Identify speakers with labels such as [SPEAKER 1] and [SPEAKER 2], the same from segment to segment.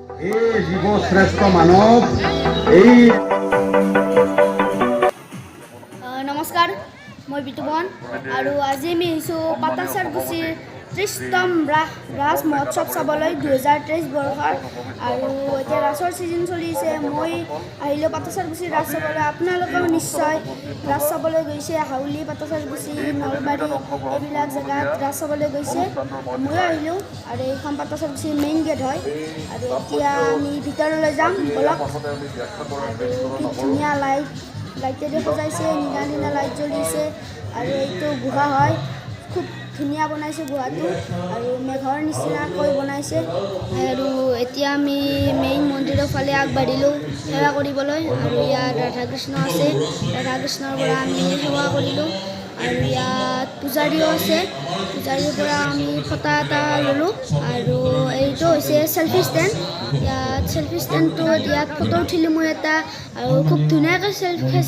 [SPEAKER 1] এই জীৱশ্ৰেষ্ঠ মানৱ এই
[SPEAKER 2] নমস্কাৰ, মই বিতুপন আৰু আজি আমি আহিছোঁ পাটাছাৰকুছিৰ 30তম ৰাস মহোৎসৱ চাবলৈ 2023 বৰ্ষৰ। আৰু এতিয়া ৰাসৰ ছিজন চলিছে। মই আহিলোঁ পাটাছাৰকুছিৰ ৰাস চাবলৈ। আপোনালোকেও নিশ্চয় ৰাস চাবলৈ গৈছে। হাউলি, পাটাছাৰকুছি, নলবাৰী এইবিলাক জেগাত ৰাস চাবলৈ গৈছে। ময়ো আহিলোঁ আৰু এইখন পাটাছাৰকুছিৰ মেইন গেট হয়। আৰু এতিয়া আমি ভিতৰলৈ যাম, ব'লক। আৰু কি ধুনীয়া লাইটেৰে সজাইছে, নীলা নীলা লাইট জ্বলিছে। আৰু এইটো গুহা হয়, খুব ধুনীয়া বনাইছে গুহাটো আৰু মেঘৰ নিচিনাকৈ বনাইছে। আৰু এতিয়া আমি মেইন মন্দিৰৰ ফালে আগবাঢ়িলোঁ সেৱা কৰিবলৈ। আৰু ইয়াত ৰাধা কৃষ্ণ আছে, ৰাধা কৃষ্ণৰ পৰা আমি সেৱা কৰিলোঁ। আৰু ইয়াত পূজাৰীও আছে, পূজাৰীৰ পৰা আমি ফটা এটা ল'লোঁ। আৰু এইটো হৈছে চেল্ফি ষ্টেণ্ড। ইয়াত চেল্ফি ষ্টেণ্ডটোত ইয়াত ফটো উঠিলোঁ মই এটা। আৰু খুব ধুনীয়াকৈ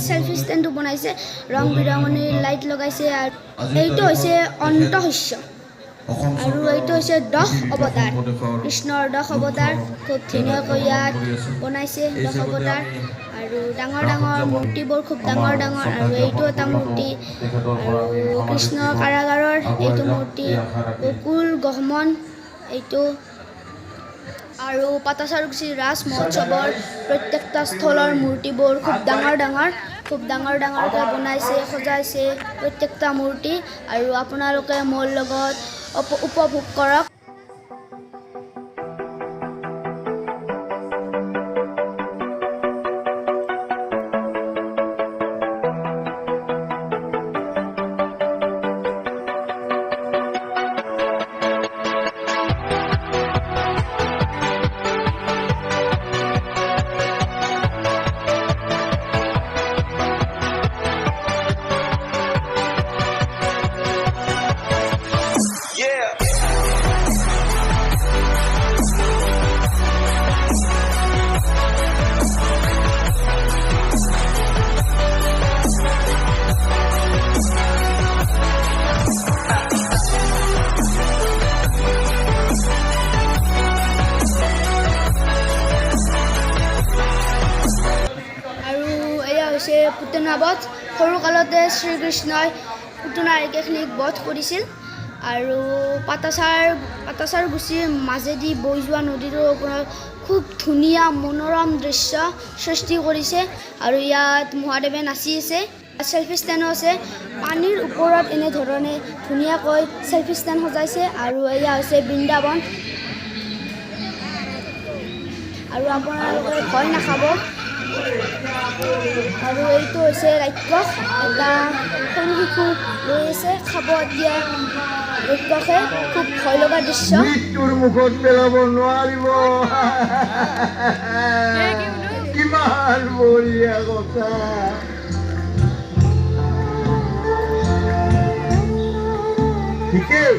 [SPEAKER 2] চেল্ফি ষ্টেণ্ডটো বনাইছে, ৰং বিৰঙনিৰ লাইট লগাইছে। আৰু এইটো হৈছে অন্তশস্য আৰু এইটো হৈছে 10 অৱতাৰ, কৃষ্ণৰ 10 অৱতাৰ খুব ধুনীয়াকৈ ইয়াত বনাইছে, 10 অৱতাৰ। আৰু ডাঙৰ ডাঙৰ মূৰ্তিবোৰ খুব ডাঙৰ ডাঙৰ। আৰু এইটো এটা মূৰ্তি, আৰু কৃষ্ণ কাৰাগাৰৰ এইটো মূৰ্তি, গকুল গহমন এইটো। আৰু পাটাছাৰকুছিৰ ৰাস মহোৎসৱৰ প্ৰত্যেকটা স্থলৰ মূৰ্তিবোৰ খুব ডাঙৰ ডাঙৰ, খুব ডাঙৰ ডাঙৰকৈ বনাইছে, সজাইছে প্ৰত্যেকটা মূৰ্তি। আৰু আপোনালোকে মোৰ লগত উপভোগ কৰক। আৰু এয়া হৈছে পুতনা বধ। সৰুকালতে শ্ৰীকৃষ্ণই পুতনা একেখিনিক বধ কৰিছিল। আৰু পাটাছাৰকুছিৰ মাজেদি বৈ যোৱা নদীটোৰ ওপৰত খুব ধুনীয়া মনোৰম দৃশ্য সৃষ্টি কৰিছে। আৰু ইয়াত মহাদেৱে নাচি আছে, চেল্ফি ষ্টেণ্ডো আছে। পানীৰ ওপৰত এনেধৰণে ধুনীয়াকৈ চেল্ফি ষ্টেণ্ড সজাইছে। আৰু এয়া হৈছে বৃন্দাবন। আৰু আপোনালোকে ভয় নাখাব। আৰু এইটো হৈছে ৰাক্ষস, এটা সৰু শিশু লৈ আছে, খাব দিয়া ৰাক্ষসে। খুব ভয় লগা দৃশ্য।
[SPEAKER 1] মৃত্যুৰ মুখত পেলাব নোৱাৰিব। কিমান বঢ়িয়া কথা! ঠিকেই,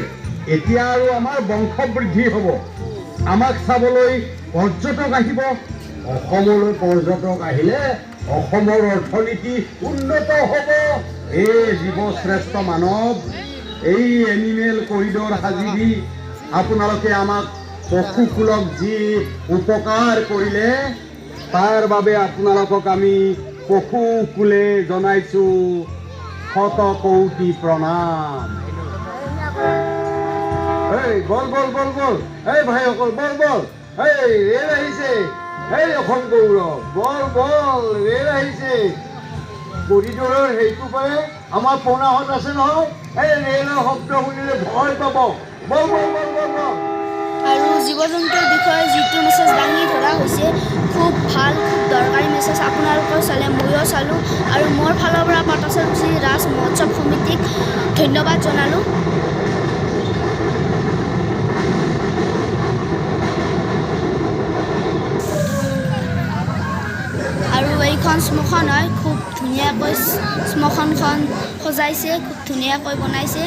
[SPEAKER 1] এতিয়া আৰু আমাৰ বংশবৃদ্ধি হ'ব। আমাক চাবলৈ পৰ্যটক আহিব। অসমলৈ পৰ্যটক আহিলে অসমৰ অৰ্থনীতি উন্নত হ'ব। এই জীৱশ্ৰেষ্ঠ মানৱ, এই এনিমেল কৰিডৰ সাজি দি আপোনালোকে আমাক পশুকুলক যি উপকাৰ কৰিলে, তাৰ বাবে আপোনালোকক আমি পশুকুলে জনাইছোঁ শত কৌটি প্ৰণাম। এই বল বল বল বল, এই ভাইসকল, বল বল, এই ৰেল আহিছে। এই অসম গৌৰৱ, বল বল, ৰেল আহিছে। কৰিডৰৰ সেইটো পাৰে আমাৰ পোনাহঁত আছে নহয়, এই ৰেলৰ শব্দ শুনিলে ভয় পাব। বল বল বল বল বল।
[SPEAKER 2] আৰু জীৱ জন্তুৰ বিষয়ে যিটো মেছেজ দাঙি ধৰা হৈছে, খুব ভাল, খুব দৰকাৰী মেছেজ। আপোনালোকেও চালে, ময়ো চালোঁ। আৰু মোৰ ফালৰ পৰা পাটাছাৰকুছি ৰাস মহোৎসৱ সমিতিক ধন্যবাদ জনালোঁ। আৰু এইখন শ্মশান হয়, খুব ধুনীয়াকৈ শ্মশানখন সজাইছে, খুব ধুনীয়াকৈ বনাইছে।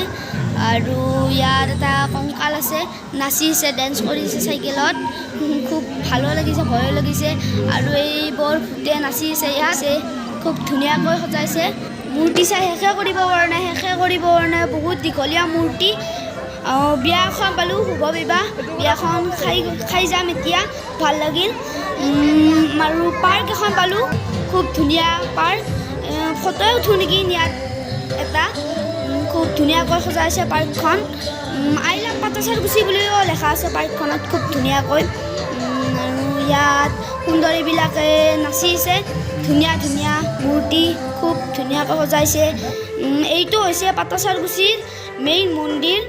[SPEAKER 2] আৰু ইয়াত এটা কংকাল আছে, নাচিছে, ডেন্স কৰিছে চাইকেলত। খুব ভালো লাগিছে, ভয়ো লাগিছে। আৰু এইবোৰ ভূতে নাচিছে ইয়াত, খুব ধুনীয়াকৈ সজাইছে। মূৰ্তি চাই শেষে কৰিব পৰা নাই, শেষে কৰিব পৰা নাই, বহুত দীঘলীয়া মূৰ্তি। বিয়া এখন পালোঁ, শুভ বিবাহ। বিয়াখন খাই খাই যাম এতিয়া, ভাল লাগিল। আৰু পাৰ্ক এখন পালোঁ, খুব ধুনীয়া পাৰ্ক। ফটোৱে উঠোঁ নেকি ইয়াত এটা। খুব ধুনীয়াকৈ সজাইছে পাৰ্কখন। I love Patacharkuchi বুলিও লেখা আছে পাৰ্কখনত খুব ধুনীয়াকৈ। আৰু ইয়াত সুন্দৰীবিলাকে নাচিছে, ধুনীয়া ধুনীয়া মূৰ্তি খুব ধুনীয়াকৈ সজাইছে। এইটো হৈছে পাটাছাৰকুছিৰ মেইন মন্দিৰ।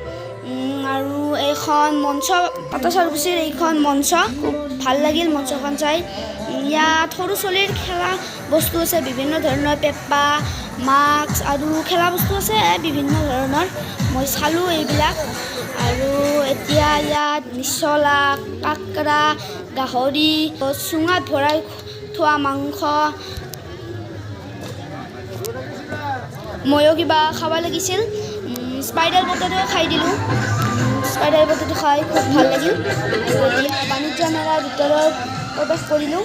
[SPEAKER 2] আৰু এইখন মঞ্চ, পাটাছাৰকুছিৰ এইখন মঞ্চ, খুব ভাল লাগিল মঞ্চখন চাই। ইয়াত সৰু ছোৱালীৰ খেলা বস্তু আছে, বিভিন্ন ধৰণৰ পেঁপা, মাস্ক আৰু খেলা বস্তু আছে বিভিন্ন ধৰণৰ। মই চালোঁ এইবিলাক। আৰু এতিয়া ইয়াত নিচলা, কাঁকৰা, গাহৰি, চুঙাত ভৰাই থোৱা মাংস। ময়ো কিবা খাব লাগিছিল, স্পাইডাৰ পটেটো খাই দিলোঁ। স্পাইডাৰ পটেটো খাই খুব ভাল লাগিল। আৰু এতিয়া বাণিজ্য মেলাৰ ভিতৰত প্ৰৱেশ কৰিলোঁ।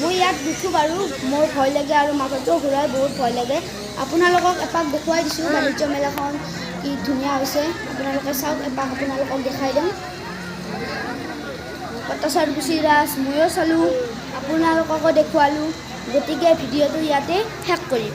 [SPEAKER 2] মই ইয়াত নুঠো বাৰু, মোৰ ভয় লাগে আৰু মাথাটো ঘূৰাই, বহুত ভয় লাগে। আপোনালোকক এপাক দেখুৱাই দিছোঁ বাণিজ্য মেলাখন কি ধুনীয়া হৈছে, আপোনালোকে চাওক এপাক, আপোনালোকক দেখাই দিম। পাটাছাৰকুছি ৰাস ময়ো চালোঁ, আপোনালোককো দেখুৱালোঁ। গতিকে ভিডিঅ'টো ইয়াতে শেষ কৰিম।